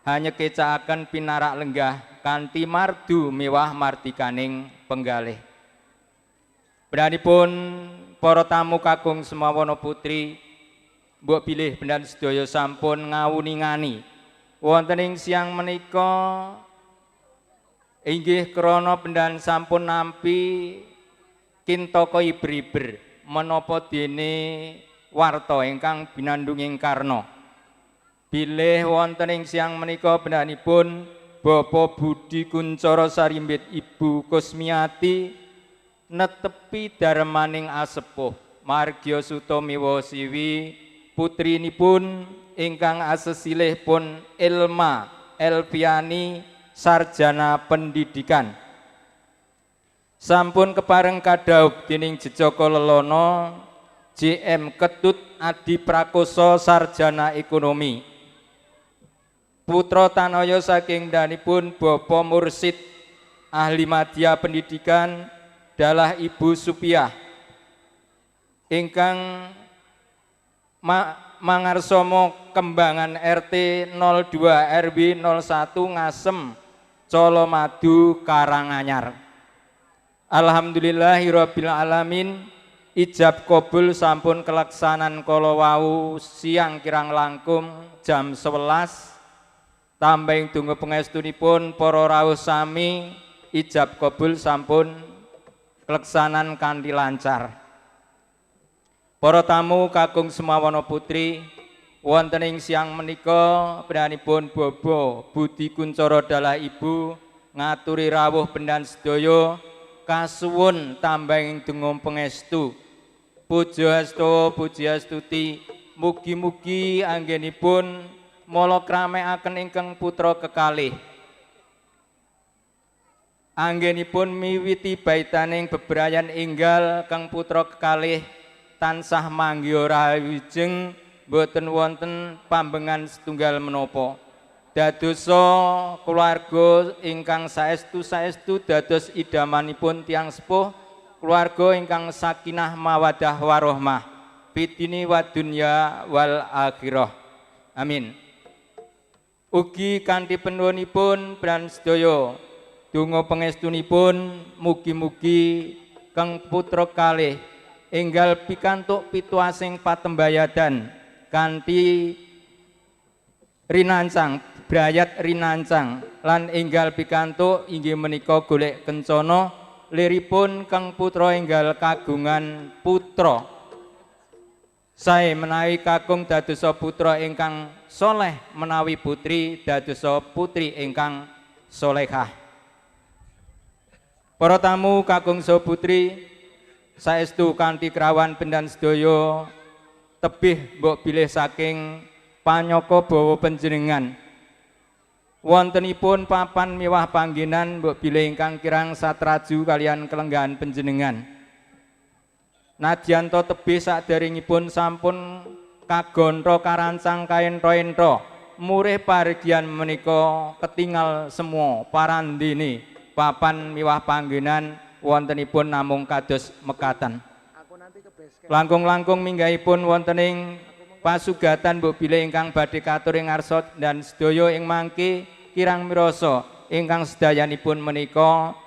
hanya kecakaken pinarak lenggah kanthi mardu mewah mardikaning penggalih. Pindhanipun para tamu kakung Sumawana Putri mbok bilih pendan sedaya sampun ngawuningani wonten ing siang menika inggih krana pendan sampun nampi kintaka iber-iber menapa dene warta ingkang binandhunging karna. Bilih wonten ing siang menika pendanipun Bapak Budi Kuncoro Sarimbit Ibu Kusmiati netepi darmaning asepuh margya suta miwa siwi putrinipun ingkang asesilih pun Elma Elviani sarjana pendidikan. Sampun kepareng kadhaup dening jejaka lelono JM Ketut Adi Prakosa sarjana ekonomi. Putra tanaya saking danipun Bapak Mursid ahli madya pendidikan dalah Ibu Supiah ingkang mangarsama Kembangan RT 02 RW 01 Ngasem Colomadu Karanganyar. Alhamdulillahirabbil alamin ijab kabul sampun kelaksanan kala wau siang kirang langkung jam 11 tambahing donga pangestunipun para rawuh sami ijab kabul sampun kelaksanan kanthi lancar. Para tamu kakung Sumawana Putri wonten ing siang menika pindhanipun Bapak Budi Kuncoro dalah Ibu ngaturi rawuh pendan sedaya kasuwun tambahing donga pangestu. Puja astawa puji astuti mugi-mugi anggenipun mala kramekaken ingkang putra kekalih. Anggenipun miwiti baitaning bebrayan enggal kang putra kekalih tansah manggiha rahayu wilujeng boten wonten pambengan setunggal menapa. Dadosa keluarga ingkang saestu-saestu dados idamanipun tiyang sepuh, keluarga ingkang sakinah mawadah warohmah fidini wad dunya wal akhirah. Amin. Ugi kanthi penuwunipun pran sedaya donga pangestunipun mugi-mugi kang putra kalih enggal pikantuk pituasing patembayadan kanthi rinancang brayat rinancang lan enggal pikantuk inggih menika golek kencana liripun kang putra enggal kagungan putra. Sae menawi kakung dadosa putra ingkang soleh, menawi putri dadosa putri ingkang solehah. Para tamu kakung saha putri saestu kanthi krawan pendan sedaya tebih mbok bilih saking panyaka bawa panjenengan. Wontenipun papan miwah panggenan mbok bilih ingkang kirang satraju kalian kelenggahan panjenengan. Nadyanto tebih saderengipun sampun kagontho karancang kaentho-entho murih paregyan menika ketingal semua parandene papan miwah panggenan wontenipun namung kados mekaten. Langkung-langkung minggahipun wonten ing pasugatan mbok bilih ingkang badhe katur ing ngarsa dan sedaya ing mangke kirang mirasa ingkang sedayanipun menika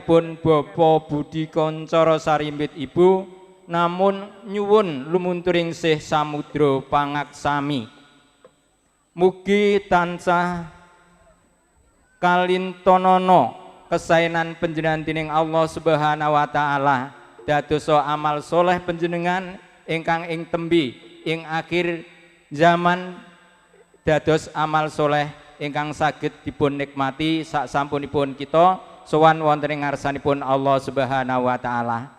pun Bapak Budi Kuncoro Sarimbit Ibu namun nyuwun lumunturing sih samudra pangaksami. Mugi tansah kalintonana kesaenan panjenengan dening Allah Subhanahu wa taala dadosa amal soleh panjenengan ingkang ing tembi ing akhir zaman dados amal soleh ingkang saged dipun nikmati sak sampunipun kita sowan wonten ing ngarsanipun Allah Subhanahu wa taala.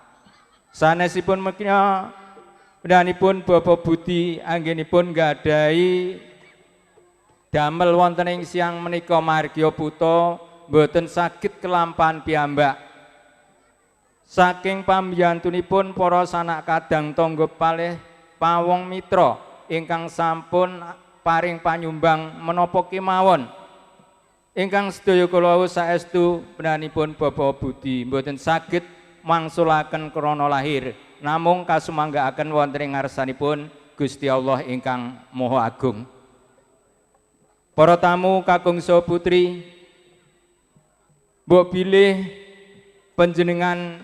Sanesipun menika pun Bapak Budi anggenipun nggadahi damel wonten ing siang menika margya puta mboten saged kelampahan piyambak. Saking pambiyantunipun para sanak kadang tangga palih pawong mitra ingkang sampun paring panyumbang menapa kemawon ingkang sedaya kula saestu pun Bapak Budi mboten saged mangsulaken krana lahir namung kasumanggaaken wonten ing ngarsanipun Gusti Allah ingkang Maha Agung. Para tamu kakung saha putri, mbok bilih panjenengan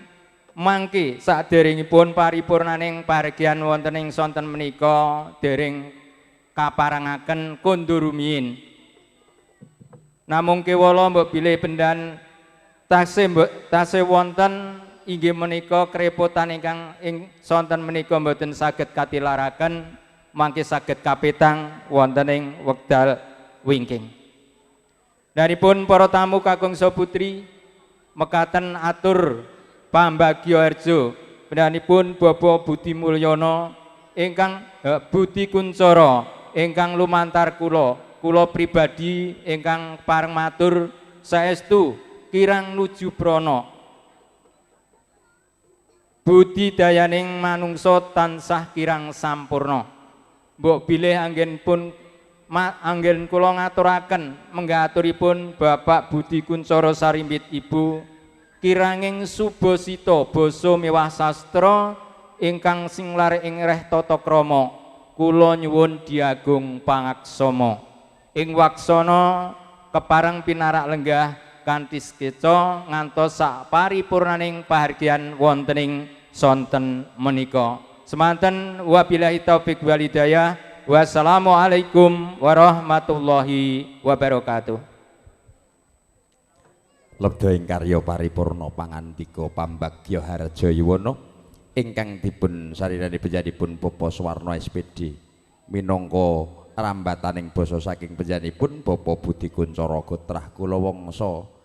mangke saderengipun paripurnaning pahargyan wonten ing sonten menika dereng kaparangaken kondur rumiyin. Namung kewala mbok bilih pendan tasih wonten inggih menika kerepotan ingkang ing sonten menika mboten saged katilaraken mangke saged kapetang wonten ing wekdal wingking. Daripun para tamu kakung saha putri mekaten atur pambagya harja pun Bapak Budi Mulyono ingkang Budi Kuncoro ingkang lumantar kula pribadi ingkang pareng matur saestu kirang nuju prana budi dayaning manungsa tansah kirang sampurna. Mbok bilih anggen kula ngaturaken menggaturipun Bapak Budi Kuncoro Sarimbit Ibu kiranging subasita basa mewah sastra ingkang singlar ing reh tata krama kula nyuwun diagung pangaksama ing waksana kepareng pinarak lenggah kanthi sekeca ngantos sak paripurnaning pahargyan wonten ing sonten menika. Semanten wabillahi taufik wal hidayah. Wassalamualaikum warahmatullahi wabarakatuh. Lebda ing karya paripurna pangandika pambagya harja yuwana ingkang dipun sarirani panjenenganipun Bapak Suwarno SPD minangka rambataning basa saking panjenenganipun Bapak Budi Kuncoro Gotrah kula wangsa.